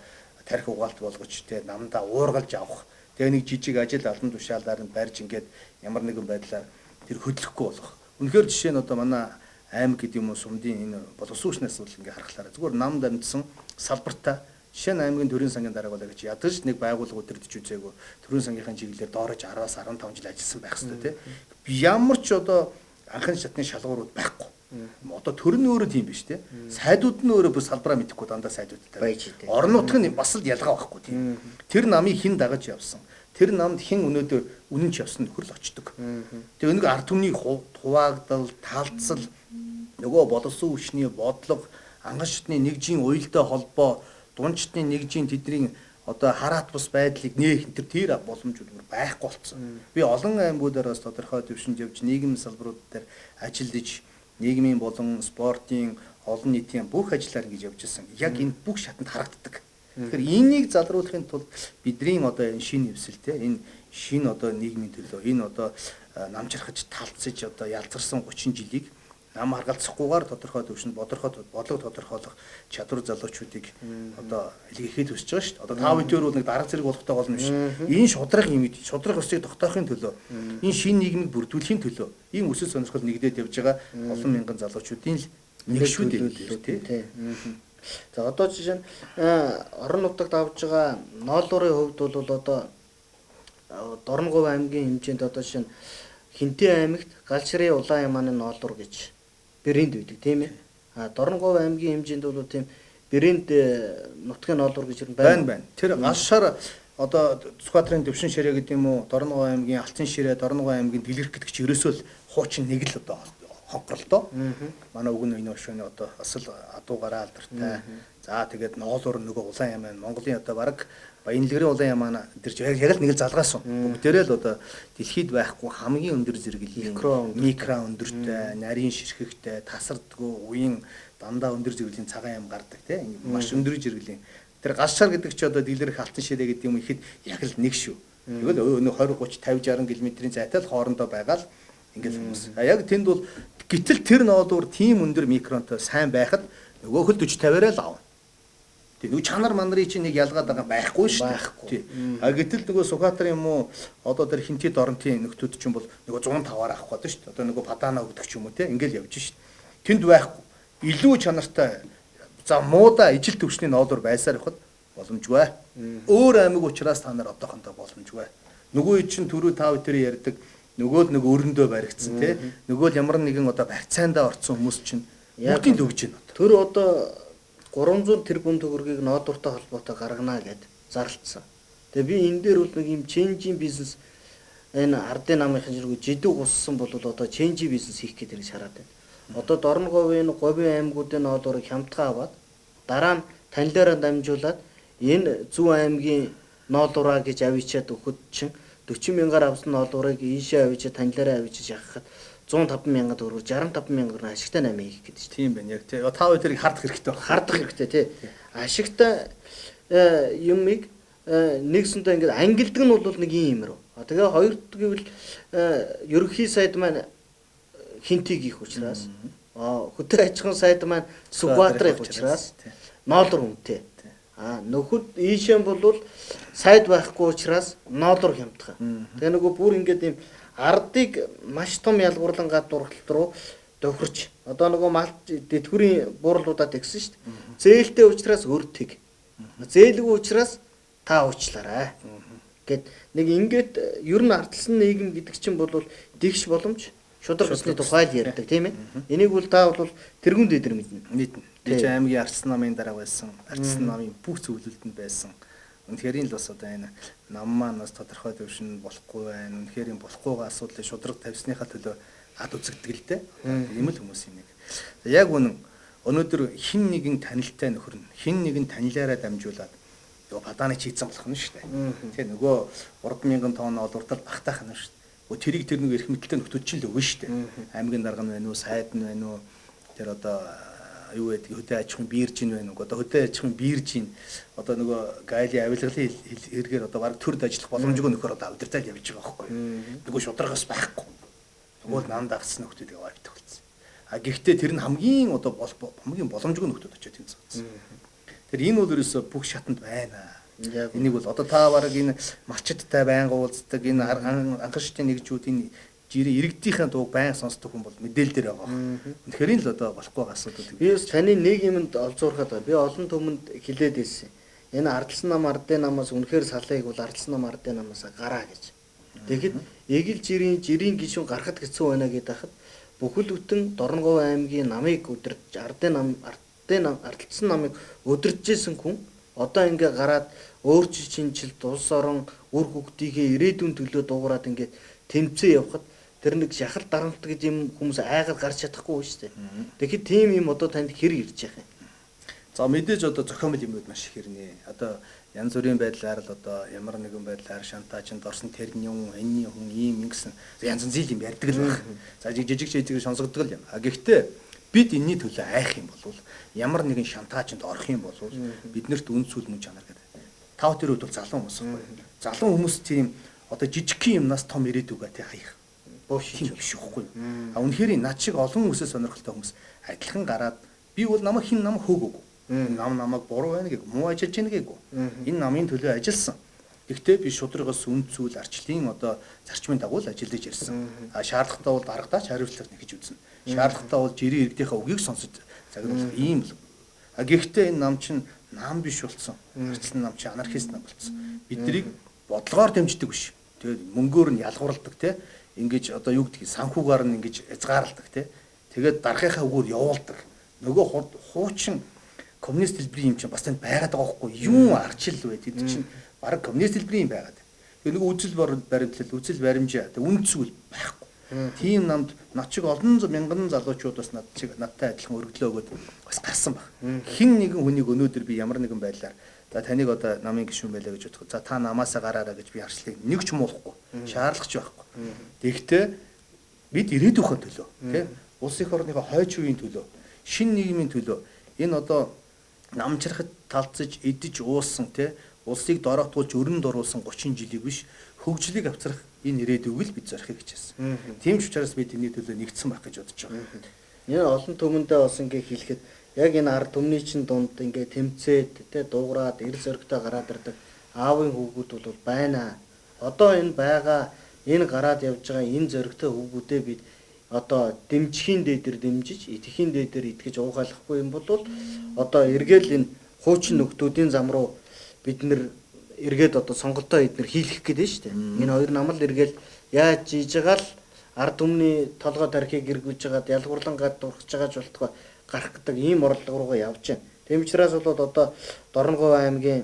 тархи угаалт болгож тий намдаа уургалж авах тэгээ нэг жижиг ажил албан тушаалаар нь барьж ингээд ямар нэгэн байдлаар тэр хөдлөхгүй болох. Үнэхээр жишээ нь одоо манай аймаг гэдэг юм уу сумдын энэ боловсон хүчний асуудал ингээ харахлаараа зүгээр намд амьдсан салбартаа жишээ нь аймгийн төрийн сангийн дарга болоо гэж ядаж нэг байгууллага удирдах үзээгүй төрийн сангийнхын чиглэлээр доорож 10-аас 15 жил ажилласан байх хэрэгтэй тий. Ямар ч одоо анхан шатны шалгуурууд байхгүй. Одоо төр нь өөрөө тийм биш тий. Сайдууд нь өөрөө бүр салбараа мэдэхгүй дандаа сайдуудтай. Орон нутг нь бас л ялгаа байхгүй тийм. Тэр намыг хэн дагаж явсан? Тэр намд хэн өнөөдөр үнэнч явсан нөхөр л очдог. Тэгээ нэг ард түмний хуваагдал, талцал Нөгөө боловсон хүчний бодлого, анган шатны нэгжийн уялдаа холбоо, дунд шатны нэгжийн тэдний одоо хараат бус байдлыг нээх энэ тэр боломжууд бүр байхгүй болсон. Би олон аймагуудаар бас тодорхой төвшөнд явж нийгмийн салбарууд дээр ажиллаж, нийгмийн болон спортын олон нийтийн бүх ажлаар ингэж явж ирсэн. Яг энэ бүх шатанд харагддаг. Тэгэхээр энийг залруулахын тулд бидний одоо энэ шинэ эвсэл те энэ шинэ одоо нийгмийн төлөө энэ одоо намжирхаж талцаж одоо ялзарсан 30 жилийг нам харгалзахгүйгээр тодорхой төвшөнд бодлого тодорхойлох чадвар залуучуудыг одоо илгээхэд хүсэж байгаа шүү дээ. Одоо та бүхэн бол нэг дарга зэрэг болохтой гол нь биш. Энэ шудраг юм шудраг өсийг тогтоохын төлөө энэ шинэ нийгмийг бүрдүүлэхийн төлөө ийм өсөл сонирхол нэгдээд явж байгаа олон мянган залуучуудын л нэг шүү дээ тий. За одоо жишээ нь орон нутагт авж байгаа ноолуурын хувьд бол одоо Дорноговь аймгийн хэмжээнд одоо жишээ нь Хинтээ аймагт Галширын Улаан ямааны ноолуур гэж брэнд байдаг тийм ээ. А Дорноговь аймгийн хэмжээнд бол тийм брэнд нутгийн ноолуур гэж байна байна. Тэр галшаар одоо Сүхбаатарын Төвшин ширээ гэдэг юм уу, Дорноговь аймгийн Алтан ширээ, Дорноговь аймгийн Дэлгэрэх гэдэг чи ерөөсөө л хуучин нэг л одоо хонхролтоо. Манай үгэн энэ ошооны одоо асал адуугараа алдартай. За тэгээд ноолуур нөгөө Улаан ямаа Монголын одоо бараг Баянлэгрийн Улаан ямаа тэр чи яг л нэг л залгаасан. Бүгдээрээ л одоо дэлхийд байхгүй хамгийн өндөр зэрэглэлийн микро өндөртэй, нарийн ширхэгтэй, тасардгүй, уян дандаа өндөр зэрэглэлийн цагаан ям гардаг тийм маш өндөр зэрэглэлийн. Тэр галшаар гэдэг чи одоо Дэлгэрэх Алтан ширээ гэдэг юм ихэд яг л нэг шүү. Тэгвэл 20 30 50 60 км-ийн зайтай л хоорондоо байгаа л ингээл хүмүүс. А яг тэнд бол гэтэл тэр ноолуур тийм өндөр микронтой сайн байхад нөгөөх л 40 50-аараа л авна. Тэг нөгөө чанар манрын чинь нэг ялгаад байгаа байхгүй шүү дээ. Тий. А гэтэл нөгөө Сүхбаатар юм уу одоо тэр Хинти Доронтын нөхдүүд чинь бол нөгөө 105-аар авах гэдэг шүү дээ. Одоо нөгөө Падана өгдөг ч юм уу те ингээл явж шүү дээ. Тэнд байхгүй. Илүү чанартай за муудаа ижил төвшний ноолуур байсаар явахад боломжгүй. Өөр аймаг учраас та нар одоохондоо боломжгүй. Нөгөө чинь түрүү та бүхэн ярьдаг нөгөө л нөгөө өрөндөө баригдсан тий. Нөгөө л ямар нэгэн одоо барьцаандаа орцсон хүмүүс чинь бүгдийг л өгж байна. Тэр одоо 300 тэрбум төгрөгийг ноолууртай холбоотой гаргана гэд зарлцсан. Тэгээ би энэ дээр бол нэг юм ченжийн бизнес энэ ардын намынхан зэрэг жидэв гуссан бол одоо ченжийн бизнес хийх гэдэг хэрэг шараад байна. Одоо Дорноговын Говийн аймагуудын ноолуурыг хямдхан аваад дараа нь танилаараа дамжуулаад энэ Зүүн аймгийн ноолуураа гэж авчиад өгөхөд чинь 40 мянгаар авсан ноолуурыг ийшээ авчиад танилаараа авчиж яхахад 105 мянган төгрөг 65 мянган төгрөг ашигтай 8 хийх гэдэг чинь. Тийм байна яг тий. Та хоёр тэрийг хардах хэрэгтэй байна. Хардах хэрэгтэй тий. Ашигтай юмыг нэгсэнтэй ингээд ангилдаг нь бол нэг юм рүү. Тэгээ хоёрт гэвэл ерөнхий сайд маань Хинтиг их учраас хөдөө аж ахуйн сайд маань Сүхбаатар их учраас ноолуур үнэтэй. Нөхөд ийшээ бол сайд байхгүй учраас ноолуур хямдхан. Тэгээ нөгөө бүр ингээд юм ардыг маш том ялгуурлан гадуурхалт руу тохирч одоо нөгөө малт тэтгэврийн буурлуудад тэгсэн шүү дээ. Зээлтэй учраас өр тэг. Зээлгүй учраас та уучлаарай гэд нэг ингээд ер нь ардчилсан нийгэм гэдэг чинь бол дэгш боломж шударга ёсны тухай л ярьдаг тийм ээ. Энийг бол та бол тэргүүн дээдэр мэднэ. Мэднэ. Би чи аймгийн ардчилсан намын дарга байсан. Ардчилсан намын бүх зөвлөлдөнд байсан. Үнэхээр л бас одоо энэ нам маань бас тодорхой төвшин болохгүй байна. Үнэхээр юм болохгүйгээ асуудлыг шударга тавьсныхаа төлөө ад үзэгдэг л дээ. Ийм л хүмүүс юм нэг. Яг үнэн өнөөдөр хин нэгэн танилтай нөхөр нь хин нэгэн танилаараа дамжуулаад нөгөө падааны чийдсэн болох нь шүү дээ. Тэгээ нөгөө 3000 тонн олууртал багтаах нь шүү дээ. Тэрийг тэр нэг эрх мэдэлтэй нөхдүүд чинь л өгнө шүү дээ. Аймгийн дарга нь байна уу, сайд нь байна уу, тэр одоо юу гэдэг хөдөө аж ахуйн бирж нь байна уу? Одоо хөдөө аж ахуйн биржийн одоо нөгөө гайлын авилгалын хэрэгээр одоо бараг төрд ажиллах боломжгүй нөхөр одоо удирдал явж байгаа байхгүй юу? Нөгөө шударгаас байхгүй. Нөгөө л нам дагсан нөхдүүдийг аваад болсон. А гэхдээ тэр нь хамгийн одоо хамгийн боломжгүй нөхдүүд очиод тэнцсэн. Тэр энэ бол ерөөсө бүх шатанд байна. Энийг бол одоо та бараг энэ малчидтай байнга уулздаг энэ анхаарчдын нэгжүүд энэ жирийн иргэдийнхээ дууг байн сонсдог хүн бол мэдээлэл дээр байгаа. Үнэхээр л одоо болохгүй асуудал. Би бас таны нэг юмд олзуурхад байгаа. Би олон түмэнд хилээд ирсэн. Энэ ардчилсан нам ардын намаас үнэхээр салыг бол ардчилсан нам ардын намаас гараа гэж. Тэгэхэд эгэл жирийн гишүүн гарахад хэцүү байна гэдэг хахад бүхэл бүтэн Дорноговь аймгийн намыг удирдах ардын нам ардчилсан намыг удирдах хүн одоо ингээ гараад өөрчилж шинжилт улс орон үр хөвгтийнхээ ирээдүйн төлөө дуугараад ингээд тэмцээ явхад Тэр нэг шахал дарамт гэж юм хүмүүс айгаад гарч чадахгүй шүү дээ. Тэгэхээр тийм юм одоо танд хэр ирж байгаа юм? За мэдээж одоо зохиомл юмнууд маш их ирнэ. Одоо янз бүрийн байдлаар л одоо ямар нэгэн байдлаар шантаажинд орсон тэрний хүн, энэний хүн ийм ингэсэн янз янзын юм ярьдаг л байх. За жижиг жижиг сонсогддог л юм. А гэхдээ бид энэний төлөө айх юм бол ямар нэгэн шантаажинд орох юм бол биднэрт үн зүйл мөн чанар гэдэг. Тав тэр үед бол залуу хүмүүс байхгүй. Залуу хүмүүс тийм одоо жижигхэн юмнаас том ирээдүгээ тий хаях. Бууш биш үхгүй. А үнэхээр над шиг олон хүмүүсээ сонирхолтой хүмүүс адилхан гараад би бол намайг хин нам хөөгөөгүй. Нам намайг буруу байна гээг, муу ажиллаж байна гээгүү. Энэ намын төлөө ажилласан. Гэхдээ би шудрагаас үн зүйл арчлын одоо зарчмын дагуу л ажиллаж ирсэн. А шаардлагатай бол дарагдаач хариуцлага нэгж үзнэ. Шаардлагатай бол жирийн иргэдийнхээ үгийг сонсож загнуулах ийм л. А гэхдээ энэ нам чинь нам биш болсон. Арчлан нам чинь анархист нам болсон. Биднийг бодлогоор дэмждэг биш. Тэгээд мөнгөөр нь ялгуурладаг те. Ингэж одоо юу гэдгийг санхүүгаар нь ингэж хязгаарладаг те. Тэгээд даргийнхаа үгээр явуулдаг. Нөгөө хуучин коммунист хэлбэрийн юм чинь бас танд байгаад байгаа байхгүй юу? Арчил вэ? Тэд чинь баг коммунист хэлбэрийн юм байгаад. Тэгээ нөгөө үзэл баримтлал, үзэл баримж, үн зүйл байхгүй. Тийм намд над шиг олон мянган залуучууд бас над шиг надтай адилхан өргөдлөө өгөөд бас гарсан баг. Хин нэгэн хүнийг өнөөдөр би ямар нэгэн байдлаар за таныг одоо намын гишүүн байлаа гэж бодох. За та намаасаа гараараа гэж би арчлыг нэг ч муулахгүй. Шаардлага ч байхгүй. Тэгэхдээ бид ирээдүйнхээ төлөө тий улс их орныхоо хойч үеийн төлөө, шинэ нийгмийн төлөө энэ одоо намчрахад талцаж идэж уусан тий улсыг дороотуулж өрн дуруулсан 30 жилийг биш хөгжлийг авчрах энэ ирээдүйг л бид зорихыг хичээсэн. Тийм ч учраас бид энэний төлөө нэгдсэн байх гэж бодож байгаа. Энэ олон түмэндээ бас ингээ хэлэхэд яг энэ ард түмний чинь дунд ингээ тэмцээд тий дуугараад эрэл зоригтой гараад ирдэг аавын хүүгүүд бол байна. Одоо энэ байгаа энэ гараад явж байгаа энэ зоригтой хүүгүүдээ бид одоо дэмжихийн дээдэр дэмжиж, итгэхийн дээдэр итгэж уугаалахгүй юм бол одоо эргээл энэ хуучин нөхдүүдийн зам руу бид нэр эргээд одоо сонголтоо эднэр хийлгэх гээд байна шүү дээ. Энэ хоёр нам л эргээл яаж хийж байгаа л ард түмний толгой тархийг эргүүлж байгаад ялгуурлан гад дурхаж байгаа ч болтгой гарах гэдэг ийм орлого руугаа явж байна. Тийм учраас бол одоо Дорногов аймгийн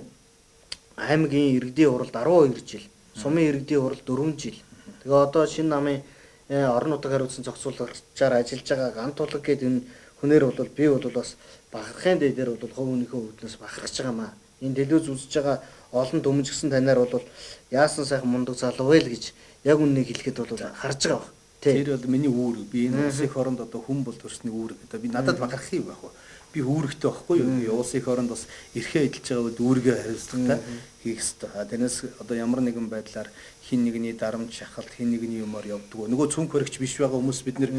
иргэдийн хуралд 12 жил, сумын иргэдийн хурал 4 жил. Тэгээ одоо шинэ намын орон нутаг хариуцсан зохицуулагчаар ажиллаж байгаа Гантулаг гэдэг энэ хүнээр бол би бол бас бахархын дээдэр бол хувь хүнийхээ үүднээс бахархаж байгаа маа. Энэ дэлгүүз үзэж байгаа олон түмэн ч гэсэн танаар бол яасан сайхан мундаг залуу вэ л гэж яг үннийг хэлэхэд бол харж байгаа баг. Тэр бол миний үүрэг. Би энэ улс их оронд одоо хүн бол төрсний үүрэг. Одоо би надад бахархах юм байх уу? Би үүрэгтэй байхгүй юу? Би улс их оронд бас эрхээ эдэлж байгаа бол үүргээ хариуцлагатай хийх ёстой. Тэрнээс одоо ямар нэгэн байдлаар хин нэгний дарамт шахалт, хин нэгний юмар явдаг. Нөгөө цүнх хөрөгч биш байгаа хүмүүс бид нэр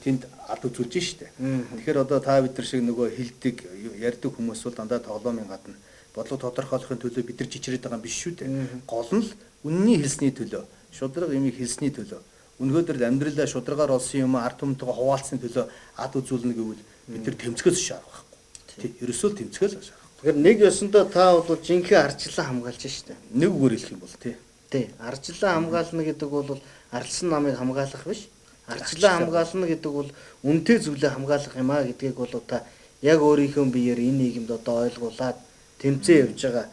тэнд ад үзүүлж штэ. Тэгэхээр одоо та бид нар шиг нөгөө хилдэг, ярьдаг хүмүүс бол дандаа тоглоомын гадна бодлого тодорхойлохын төлөө бид нар чичрээд байгаа юм биш шүү дээ. Гол нь л үнний хэлсний төлөө, шудраг юмыг хэлсний төлөө, өнөөдөр амьдралаа шударгаар олсон юм ард түмэнтэйгээ хуваалцсны төлөө ад үзүүлнэ гэвэл бид нар тэмцгээс шаарах байхгүй. Тий, ерөөсөө тэмцгээс шаарах. Тэгэхээр нэг ёсондоо та бол жинхэнэ арчлан хамгаалж штэ. Нэг үгээр хэлэх юм бол тий. Тий, арчлан хамгаална гэдэг бол арлсан намыг хамгаалах биш. Арчлан хамгаална гэдэг бол үнэтэй зүйлээ хамгаалах юм а гэдгийг бол та яг өөрийнхөө биеэр энэ нийгэмд одоо ойлгуулад тэмцээ явж байгаа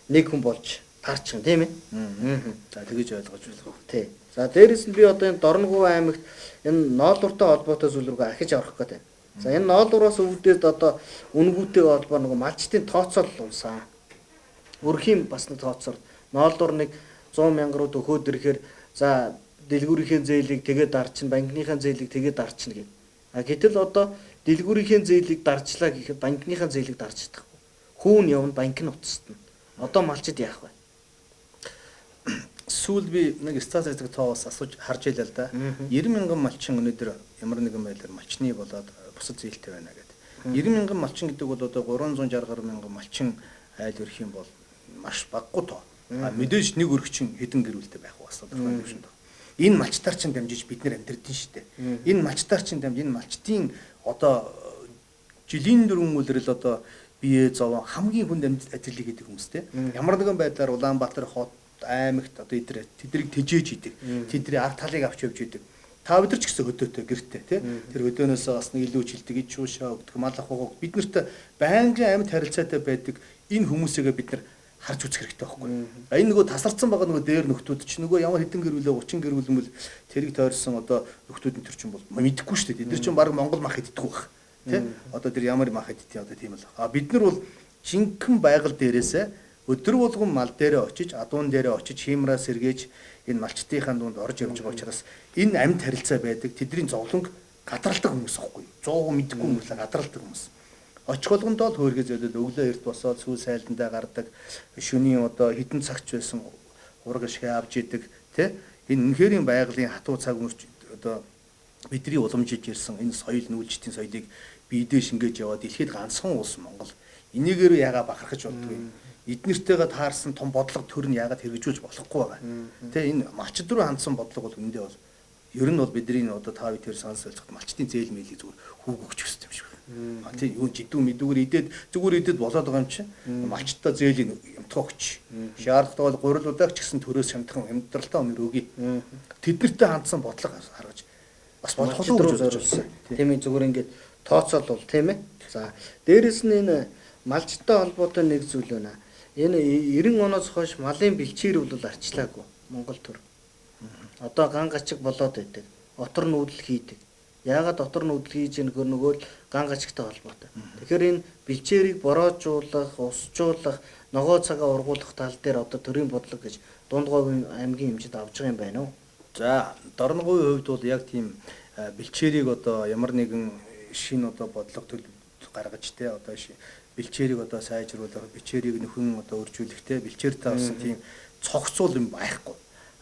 нэг хүн болж таарчих юм тийм ээ. За тэгэж ойлгож болох. Тий. За дээрэс нь би одоо энэ Дорногов аймагт энэ ноолууртай холбоотой зүйл рүү ахиж орох гэдэг. За энэ ноолуураас өвдөд одоо үнгүүтэй холбоо нөгөө малчдын тооцоолол унсан. Өрхийн бас нэг тооцоол. Ноолуур нэг 100 мянга руу төхөөд ирэхээр за дэлгүүрийнхээ зээлийг тэгээд дарчин, банкныхаа зээлийг тэгээд дарчна гэв. А гэтэл одоо дэлгүүрийнхээ зээлийг дарчлаа гэхэд банкныхаа зээлийг дарж чадахгүй. Хүүн явна, банк нь уцстна. Одоо малчид яах вэ? Сүүл би нэг статистик тоос асууж харж илаа л да. 90 мянган малчин өнөөдөр ямар нэгэн байдлаар малчны болоод бусад зээлтэй байна гэдэг. 90 мянган малчин гэдэг бол одоо 360 гаруй мянган малчин айл өрх юм бол маш баггүй тоо. А мэдээж нэг өргөчин хэдэн гэр бүлтэй байх бас тодорхой юм шиг. Энэ малчтаар чинь дамжиж бид нэр амьдэрдэн шүү дээ. Энэ малчтаар чинь дамж энэ малчдын одоо жилийн дөрвөн үлрэл одоо бие зовоо хамгийн хүнд ажирлыг хийдэг хүмүүстэй. Ямар нэгэн байдлаар Улаанбаатар хот аймагт одоо эдгээр тэдрийг тэжээж идэг. Тэдний ард талыг авч явж идэг. Та бид нар ч гэсэн хөдөөтэй гэртэй тий. Тэр хөдөөнөөс бас нэг илүү чилдэг, ид шуушаа өгдөг, мал ахуйгаа бид нарт байнгын амьд харилцаатай байдаг энэ хүмүүсээгээ бид нар харж үзэх хэрэгтэй байхгүй. А энэ нөгөө тасарсан байгаа нөгөө дээр нөхдүүд чинь нөгөө ямар хэдэн гэр бүлээ 30 гэр бүл юм бол тэрийг тойрсон одоо нөхдүүд нь төр чинь бол мэдэхгүй шүү дээ. Тэд нар чинь баг Монгол мах иддэг байх. Тэ? Одоо тэр ямар мах иддэг одоо тийм л. А бид нар бол жинхэнэ байгаль дээрээсээ өдөр болгон мал дээрээ очиж, адуун дээрээ очиж, хиймраа сэргээж энэ малчдынхаа дунд орж явж байгаа учраас энэ амьд харилцаа байдаг. Тэдний зовлонг гадралдаг хүмүүс байхгүй. 100% мэдэхгүй хүмүүс гадралдаг хүмүүс. Очих болгондоо л хөөргөө зөөлөл өглөө эрт босоод сүүл сайландаа гардаг, шөнийн одоо хитэн цагч байсан хураг ашиг авч идэг, тэ? Энэ үнэхэрийн байгалийн хатуу цаг мөч одоо бидний уламжиж ирсэн энэ соёл нүүлжтийн соёлыг биедээ шингээж яваад дэлхийд ганцхан улс Монгол. Энийгээр яага бахархаж болдгүй. Эднэртэйгээ таарсан том бодлого төр нь яагаад хэрэгжүүлж болохгүй байгаа. Тэ энэ малчд руу хандсан бодлого бол үндэ бол ер нь бол бидний одоо та бүхэн тэр санал солилцоход малчдын зээл мэлийг зүгээр хүүгөгч өссөн юм шиг байна. А тий юу жидүү мэдүүгээр идээд зүгээр идээд болоод байгаа юм чинь малчдаа зээлийг юмтгоо өгч. Шаардлагатай бол гурилуудаа ч гэсэн төрөөс хямдхан амьдралтаа өнөр өгье. Тэднэртэй хандсан бодлого харгаж бас болох уу гэж зориулсан. Тийм ээ зүгээр ингээд тооцоолвол тийм ээ. За дээрэс нь энэ малчтай холбоотой нэг зүйл байна. Энэ 90 оноос хойш малын бэлчээр бол арчлаагүй Монгол төр. Одоо ган гачиг болоод байдаг. Отор нүүдэл хийдэг. Яагаад отор нүүдэл хийж яах нөхөр нөгөө л ган гачигтай холбоотой. Тэгэхээр энэ бэлчээрийг бороожуулах, усжуулах, ногоо цагаа ургуулах тал дээр одоо төрийн бодлого гэж Дундговын аймгийн хэмжээнд авч байгаа юм байна уу? За, Дорноговын хувьд бол яг тийм бэлчээрийг одоо ямар нэгэн шинэ одоо бодлого төлөв гаргаж те одоо бэлчээрийг одоо сайжруулах, бэлчээрийг нөхөн одоо өржүүлэх те бэлчээртэй болсон тийм цогцол юм байхгүй.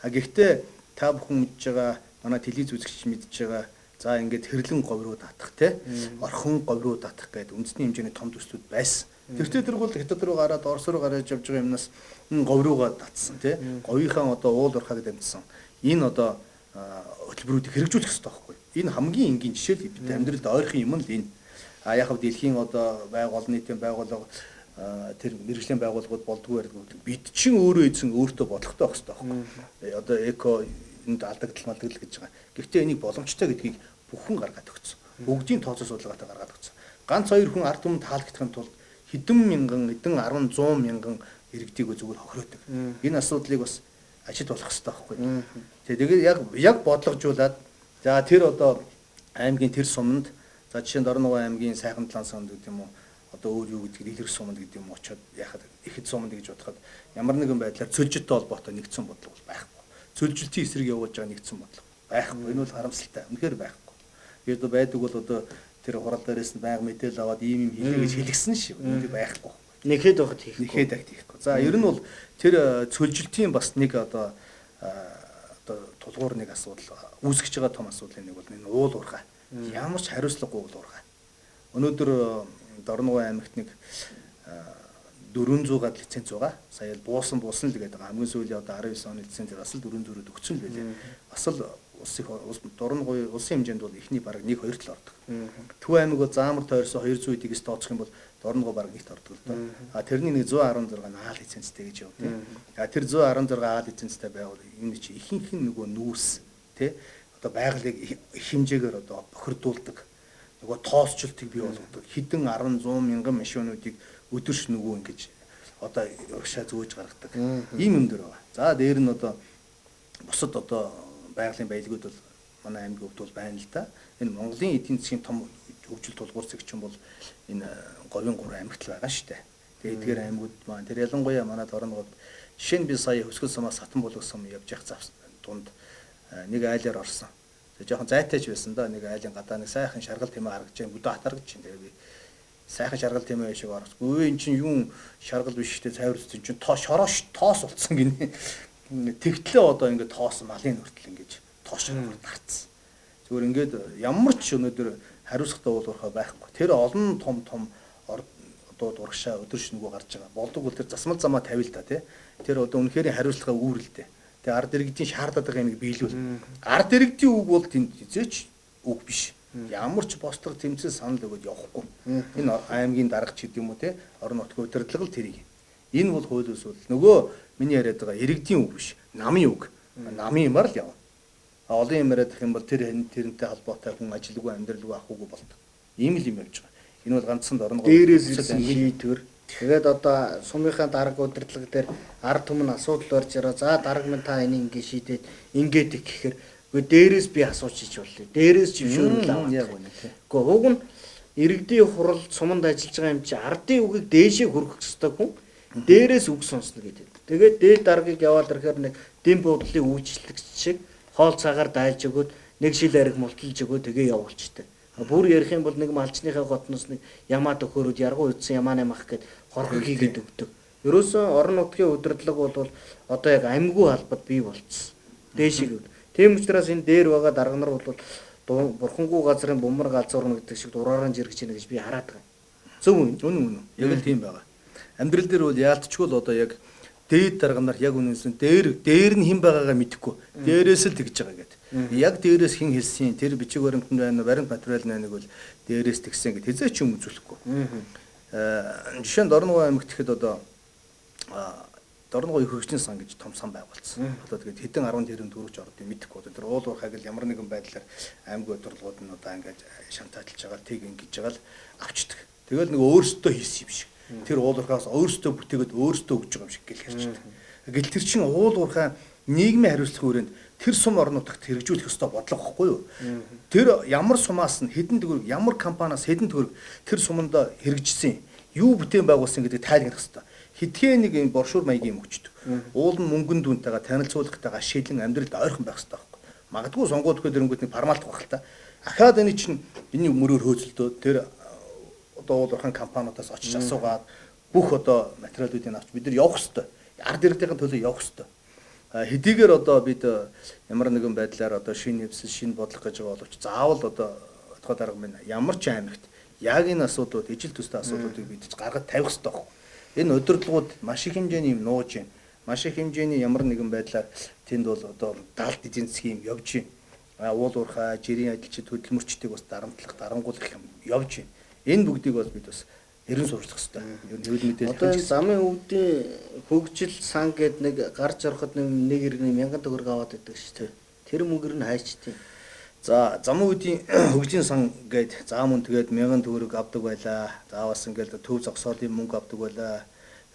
А гэхдээ та бүхэн мэдж байгаа, манай телевиз үзэгч мэдж байгаа, за ингээд хэрлэн говь руу татах те орхон говь руу татах гэдэг үндэсний хэмжээний том төслүүд байсан. Тэртээ тэр бол хятад руу гараад Орос руу гараад явж байгаа юмнаас энэ говь руугаа татсан те говийнхаа одоо уул уурхайг дамжсан. Энэ одоо хөтөлбөрүүдийг хэрэгжүүлэх хэрэгтэй байхгүй. Энэ хамгийн энгийн жишээ л бид амьдралд ойрхон юм л энэ. А яг хав дэлхийн одоо байгуул нийтийн байгууллага тэр мэрэгжлийн байгууллагууд болдгоо ярьдаг. Бид чинь өөрөө эзэн өөртөө бодлоготой байх хэрэгтэй байхгүй. Одоо эко энд алдагдал малдагдал гэж байгаа. Гэхдээ энийг боломжтой гэдгийг бүхэн гаргаад өгсөн. Бүгдийн тооцоо судалгаатай гаргаад өгсөн. Ганц хоёр хүн ард түмэнд таалагдахын тулд хэдэн мянган, хэдэн 10 100 мянган иргэдийг зүгээр хохироодог. Энэ асуудлыг бас ажид болох хэрэгтэй байхгүй. Тэгээд яг бодлогожуулаад за тэр одоо аймгийн тэр суманд за жишээ нь Дорноговын аймгийн Сайхан Талаан суманд гэдэг юм уу одоо өөр юу гэдгийг Илэрх суманд гэдэг юм очоод яхад ихэд суманд гэж бодоход ямар нэгэн байдлаар цөлжөлттэй холбоотой нэгдсэн бодлого бол байхгүй. Цөлжилтийн эсрэг явуулж байгаа нэгдсэн бодлого байхгүй. Энэ бол харамсалтай. Үнэхээр байхгүй. Тэгээд байдаг бол одоо тэр хурал дээрээс нь байнга мэдээлэл аваад ийм юм хийлээ гэж хэлгсэн шив. Үүнийг байхгүй. Нэхэд байхад хийхгүй. Нэхэд агт хийхгүй. За ер нь бол тэр цөлжилтийн бас нэг одоо тулгуур нэг асуудал үүсгэж байгаа том асуудлын нэг бол энэ уул уурхай. Ямар ч хариуцлагагүй уул уурхай. Өнөөдөр Дорноговын аймагт нэг 400 гад лиценз байгаа. Сая л буусан л гэдэг байгаа. Хамгийн сүүлийн одоо 19 оны лицензээр бас л 400-д өгсөн л байлээ. Бас л улс Дорноговын улсын хэмжээнд бол эхний бараг 1 2 тал ордог. Төв аймаг бол заамар тойрсон 200 эдгээс тооцох юм бол Дорногов бараг нэгт ордог л доо. А тэрний нэг 116 нь аал лицензтэй гэж явд тийм. А тэр 116 аал лицензтэй байвал энэ чи ихэнх нь нөгөө нүүрс тий одоо байгалыг их хэмжээгээр одоо бохирдуулдаг. Нөгөө тоосчлтыг бий болгодог. Хэдэн 10 100 мянган машинуудыг өдөрш нөгөө ингэж одоо урагшаа зөөж гаргадаг. Ийм юм дөр байгаа. За дээр нь одоо бусад одоо байгалийн баялгууд бол манай аймгийн хувьд бол байна л да. Энэ Монголын эдийн засгийн том хөгжил тулгуур зэгчин бол энэ говийн 3 аймагт л байгаа шүү дээ. Тэгээ эдгээр аймагуд маань тэр ялангуяа манай Дорноговд жишээ нь би сая Хөсгөл сумаас Сатан булаг сум явж явах зав дунд нэг айлаар орсон. Тэгээ жоохон зайтайч байсан да. Нэг айлын гадаа нэг сайхан шаргал тэмээ харагдаж байна. Бүдүү хат харагдаж байна. Тэгээ би сайхан шаргал тэмээ шиг орсон. Гүй эн чинь юун шаргал биш шүү дээ. Цайвар зүтэн чинь шороош тоос болцсон гинэ. Тэгтлээ одоо ингээд тоос малын нүртэл ингэж тоос шаргаар дарцсан. Зүгээр ингээд ямар ч өнөөдөр хариуцлагатай уул уурхай байхгүй. Тэр олон том том одоо дурагшаа өдөр шөнөгүй гарч байгаа. Болдог бол тэр засмал замаа тавил та тий. Тэр одоо үнэхээр хариуцлага үүрэлтэй. Тэгээ ард иргэдийн шаардаад байгаа юмыг биелүүл. Ард иргэдийн үг бол тэнд хизээч үг биш. Ямар ч бослого тэмцэл санал өгөөд явахгүй. Энэ аймгийн дарга ч гэдэг юм уу те орон нутгийн удирдлага л тэрийг. Энэ бол хууль бус бол нөгөө миний яриад байгаа иргэдийн үг биш. Намын үг. Намын юмар л явна. Олон юм яриад их юм бол тэр тэрнтэй холбоотой хүн ажилгүй амьдралгүй ахуйгүй болдог. Ийм л юм явж байгаа. Энэ бол ганцхан Дорногов дээрээс ирсэн шийдвэр. Тэгээд одоо сумынхаа дарга удирдлага дээр ард түмэн асуудал барьж яраа. За дарга минь та энийг ингэ шийдээд ингээд их гэхээр үгүй дээрээс би асууж ич боллоо. Дээрээс зөвшөөрөл аваад. Яг үнэ тий. Үгүй уг нь иргэдийн хурал суманд ажиллаж байгаа юм чи ардын үгийг дээшээ хүргэх ёстой хүн дээрээс үг сонсно гэдэг. Тэгээд дээд даргыг яваал ирэхээр нэг дэм буудлын үйлчлэгч шиг хоол цагаар дайлж өгөөд нэг шил ариг мулталж өгөө тэгээ явуулчихдээ. Бүр ярих юм бол нэг малчныхаа готноос нэг ямаа төхөөрөд яргуу үтсэн ямааны мах гэд хорхог хийгээд өгдөг. Ерөөсөн орон нутгийн удирдлага бол одоо яг амьгүй албад бий болцсон. Дээшийг. Тийм учраас энэ дээр байгаа дарга нар бол бурхангүй газрын бумар галзуурна гэдэг шиг дураараа жиргэж байна гэж би хараад байгаа. Зөв үү? Үнэн үнэн. Яг л тийм байгаа. Амьдрал дээр бол яалтчгүй л одоо яг дээд дарга нар яг үнэнсэн дээр нь хэн байгаагаа мэдэхгүй. Дээрээс л тэгж байгаа гэдэг. Яг дээрээс хэн хэлсэн тэр бичиг баримтанд байна, баримт материал байна нэг бол дээрээс тэгсэн гэд хэзээ ч юм үзүүлэхгүй. Жишээ нь Дорногов аймагт тэгэхэд одоо Дорногов хөгжлийн сан гэж том сан байгуулсан. Одоо тэгээд хэдэн 10 тэрбум төгрөгч орд юм мэдэхгүй. Одоо тэр уул уурхайг л ямар нэгэн байдлаар аймаг удирдлагууд нь одоо ингээд шантааталж байгаа, тэг ингэж байгаа л авчдаг. Тэгэл нэг өөрсдөө хийсэн юм шиг. Тэр уул уурхаас өөрсдөө бүтээгээд өөрсдөө өгж байгаа юм шиг гэл ярьчихдаг. Гэл тэр чинь уул уурхай нийгмийн хариуцлагын хүрээнд тэр сум орон нутагт хэрэгжүүлэх ёстой бодлого байхгүй юу? Тэр ямар сумаас нь хэдэн төгрөг, ямар компаниас хэдэн төгрөг тэр суманд хэрэгжсэн, юу бүтээн байгуулсан гэдэг тайлбарлах ёстой. Хитгэн нэг юм боршуур маягийн юм өгчдөг. Уул нь мөнгөн дүнтэйгээ танилцуулгатайгаа шилэн амьдралд ойрхон байх ёстой байхгүй. Магадгүй сонгууд өгөхөд дэрнгүүт нэг формалдах байх л та. Ахаад энэ чинь энэ мөрөөр хөөцөлдөө тэр одоо уул уурхайн компаниудаас очиж асуугаад бүх одоо материалуудыг авч бид нар явах ёстой. Ард иргэдийн төлөө явах ёстой. Хэдийгээр одоо бид ямар нэгэн байдлаар одоо шинэ нэвсэл, шинэ бодлого гэж байгаа боловч заавал одоо отгоо дарга минь ямар ч аймагт яг энэ асуудлууд, ижил төстэй асуудлуудыг бид гаргаж тавих ёстой байхгүй. Энэ удирдлагууд маш их хэмжээний юм нууж байна. Маш их хэмжээний ямар нэгэн байдлаар тэнд бол одоо далд эдийн засгийн юм явж байна. Уул уурхай, жирийн ажилчид, хөдөлмөрчдийг бас дарамтлах, дарангуулах юм явж байна. Энэ бүгдийг бол бид бас эрен сурчлах хэрэгтэй. Ер нь хэвлэл мэдээлэл одоо энэ замын өвдийн хөгжил сан гээд нэг гарч ороход нэг иргэний 1000 төгрөг аваад байдаг шүү дээ. Тэр мөнгөр нь хайчдیں۔ За замын өвдийн хөгжлийн сан гээд заа мөн тэгээд 1000 төгрөг авдаг байлаа. За бас ингээл төв зогсоолын мөнгө авдаг байлаа.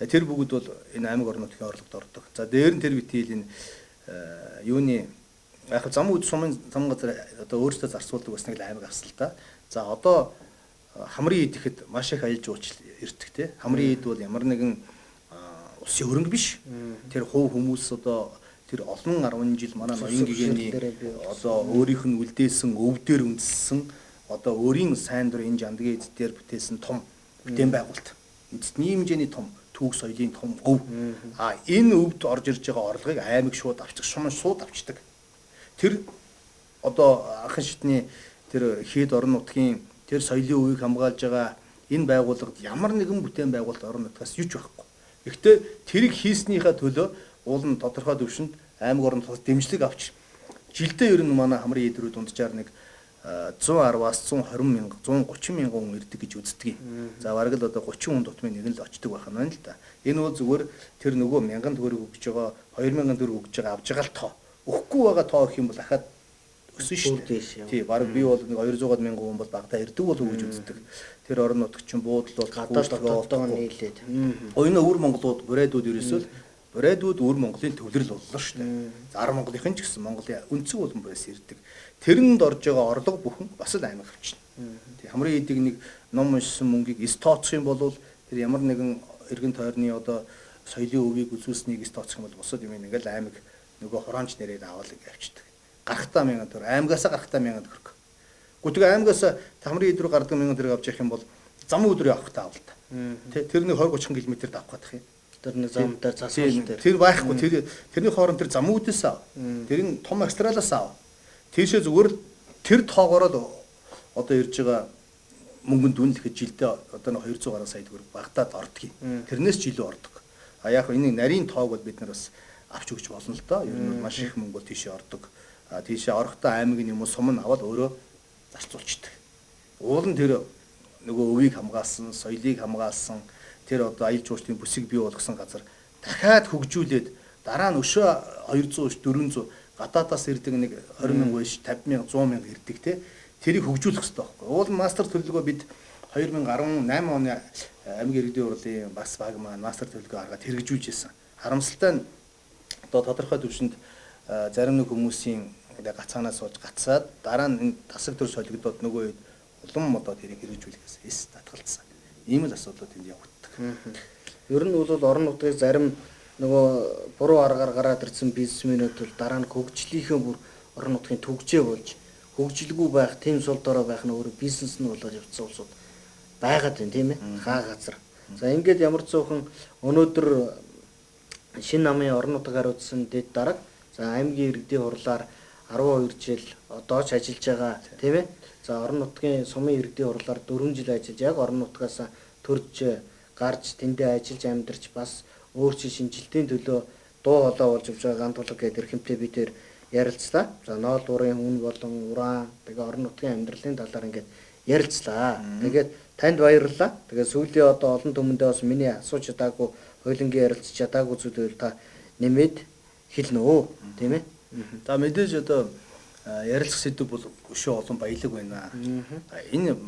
Тэр бүгд бол энэ аймаг орон нутгийн орлогод ордог. За дээр нь тэр битийл энэ юуны яг замын өвд сумын зам газар одоо өөрсдөө зарцуулдаг бас нэг л аймаг авсан л та. За одоо хамрын эд гэхэд маш их аялал жуулчлал ирдэг те. Хамрын эд бол ямар нэгэн улсын хөрөнгө биш. Тэр хувь хүмүүс одоо тэр олон 10 жил манай ноён гэгээний одоо өөрийнх нь үлдээсэн өвдөр үндэссэн одоо өөрийн сайн дур энэ жандгийн эд дээр бүтээсэн том бүтээн байгуулалт. Үндэсний хэмжээний том түүх соёлын том өв. А энэ өвд орж ирж байгаа орлогыг аймаг шууд авчих, шуман шууд авчдаг. Тэр одоо анхан шатны тэр хэд орон нутгийн тэр соёлын өвийг хамгаалж байгаа энэ байгууллагад ямар нэгэн бүтээн байгуулалт орон нутгаас юу ч байхгүй. Гэхдээ тэрийг хийснийхээ төлөө уул нь тодорхой түвшинд аймаг орон нутгаас дэмжлэг авч жилдээ ер нь манай хамрын эд рүү дунджаар нэг 110-аас 120 мянга, 130 мянган хүн ирдэг гэж үздэг юм. За бараг л одоо 30 хүн дутмын нэг нь л очдөг байх нь л да. Энэ бол зүгээр тэр нөгөө 1000 төгрөг өгж байгаа, 2000 төгрөг өгж байгаа авж байгаа л тоо. Өгөхгүй байгаа тоо гэх юм бол ахаад өсөн шүү дээ. Тий, бараг би бол нэг 200 мянган хүн бол багадаа ирдэг болов уу гэж үздэг. Тэр орон нутг чинь буудал бол гадаад дотоодоо нийлээд. Энэ өвөр Монголууд, бурайдууд ерөөсөө л бурайдууд өвөр Монголын төвлөрөл боллоо шүү дээ. За ар Монголынхан ч гэсэн Монголын өнцөг болон бураас ирдэг. Тэрэнд орж байгаа орлого бүхэн бас л аймаг авчна. Тий, хамрын эдийг нэг ном уншсан мөнгийг эс тооцох юм бол тэр ямар нэгэн эргэн тойрны одоо соёлын өвийг үзүүлснийг эс тооцох юм бол бусад юм ингээл аймаг нөгөө хураамж нэрээр аваад ингэ авчдаг. Гарахтаа 1000 төгрөг, аймгаасаа гарахтаа 1000 төгрөг. Гэхдээ аймгаас хамрын эд рүү гардаг 1000 төгрөг авч явах юм бол замын өдрөө явах та авал та. Тэ тэр нэг 20 30 км давах гэдэг юм. Тэр нэг зам дээр засвал дээр. Тэр байхгүй тэрний хооронд тэр зам үүдээс ав. Тэр нь том магистралаас ав. Тийшээ зүгээр л тэр тоогоороо л одоо ирж байгаа мөнгөнд дүнлэхэд жилдээ одоо нэг 200 гаруй сая төгрөг багтаад ордог юм. Тэрнээс ч илүү ордог. А яг энэ нарийн тоог бол бид нар бас авч өгч болно л доо. Ер нь маш их мөнгө бол тийшээ ордог. Тийшээ орохдоо аймаг нь юм уу сум нь аваад өөрөө зарцуулчихдаг. Уул нь тэр нөгөө өвийг хамгаалсан, соёлыг хамгаалсан, тэр одоо аялал жуулчлалын бүсийг бий болгосон газар дахиад хөгжүүлээд дараа нь өшөө 200 400 гадаадаас ирдэг нэг 20 мянга биш 50 мянга 100 мянга ирдэг те. Тэрийг хөгжүүлэх хэрэгтэй байхгүй. Уул нь мастер төлөвлөгөө бид 2018 оны аймгийн иргэдийн хурлын бас баг маань мастер төлөвлөгөө гаргаад хэрэгжүүлж ирсэн. Харамсалтай нь одоо тодорхой түвшинд зарим нэг хүмүүсийн гацаанаас болж гацаад дараа нь энэ тасаг төр солигдоод нөгөө үед улам одоо тэрийг хэрэгжүүлэхээс эс татгалцсан. Ийм л асуудлууд энд явагддаг. Ер нь бол орон нутгийн зарим нөгөө буруу аргаар гараад ирсэн бизнесмэнүүд бол дараа нь хөгжлийнхээ бүр орон нутгийн түгжээ болж хөгжилгүй байх, тийм сул дорой байх нь өөрөө бизнес нь болоод явцсан улсууд байгаад байна, тийм ээ. Хаа газар. За ингээд ямар ч зүүхэн өнөөдөр шинэ намын орон нутаг хариуцсан дэд дарга, за аймгийн иргэдийн хурлаар 12 жил одоо ч ажиллаж байгаа, тийм ээ. За орон нутгийн сумын иргэдийн хурлаар 4 жил ажиллаж, яг орон нутгаас төрж гарч тэндээ ажиллаж амьдарч бас өөрчил шинжилтийн төлөө дуу хоолой болж явж байгаа Гантулга гэдэг эрхэмтэй би тэр ярилцлаа. За ноол уурын үн болон уран тэгээ орон нутгийн амьдралын талаар ингээд ярилцлаа. Тэгээд танд баярлалаа. Тэгээд сүүлийн одоо олон түмэндээ бас миний асууж чадаагүй, хойлонгийн ярилцж чадаагүй зүйлүүд та нэмээд хэлнэ үү, тийм ээ. За мэдээж одоо ярилцах сэдв бол өшөө олон баялаг байна. Энэ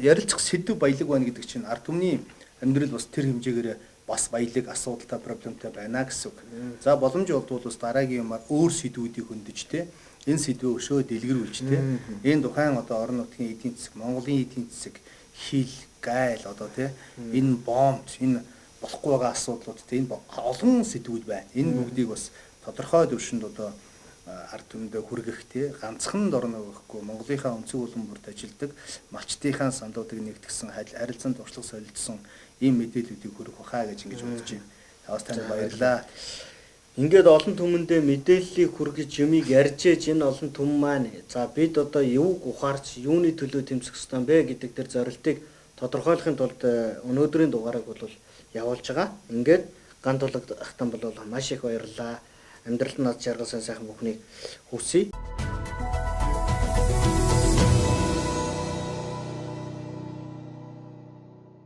ярилцах сэдв баялаг байна гэдэг чинь ард түмний амьдрал бас тэр хэмжээгээр бас баялаг асуудалтай проблемтай байна гэсэн үг. За боломж болдвол бас дараагийн юмар өөр сэдвүүдийг хөндөж те энэ сэдвээ өшөө дэлгэрүүлж те энэ тухайн одоо орон нутгийн эдийн засаг, Монголын эдийн засаг, хил, гайл одоо те энэ бомб, энэ болохгүй байгаа асуудлууд те энэ олон сэдвүүд байна. Энэ бүгдийг бас тодорхой түвшинд одоо ард түмэндээ хүргэх те ганцхан дорно өгөхгүй Монголынхаа өнцөг улам бүрт ажилдаг малчдынхаа сандуудыг нэгтгсэн харилцан туршлага солилцсон ийм мэдээллүүдийг хүргэх байхаа гэж ингэж бодож байна. Бас танд баярлалаа. Ингээд олон түмэндээ мэдээллийг хүргэж юмыг ярьж ээж энэ олон түмэн маань за бид одоо юуг ухаарч юуны төлөө тэмцэх ёстой бэ гэдэг тэр зорилтыг тодорхойлохын тулд өнөөдрийн дугаарыг бол явуулж байгаа. Ингээд Гантулга ахтан бол маш их баярлалаа. Амьдралд над жаргал сайн сайхан бүхнийг хүсье.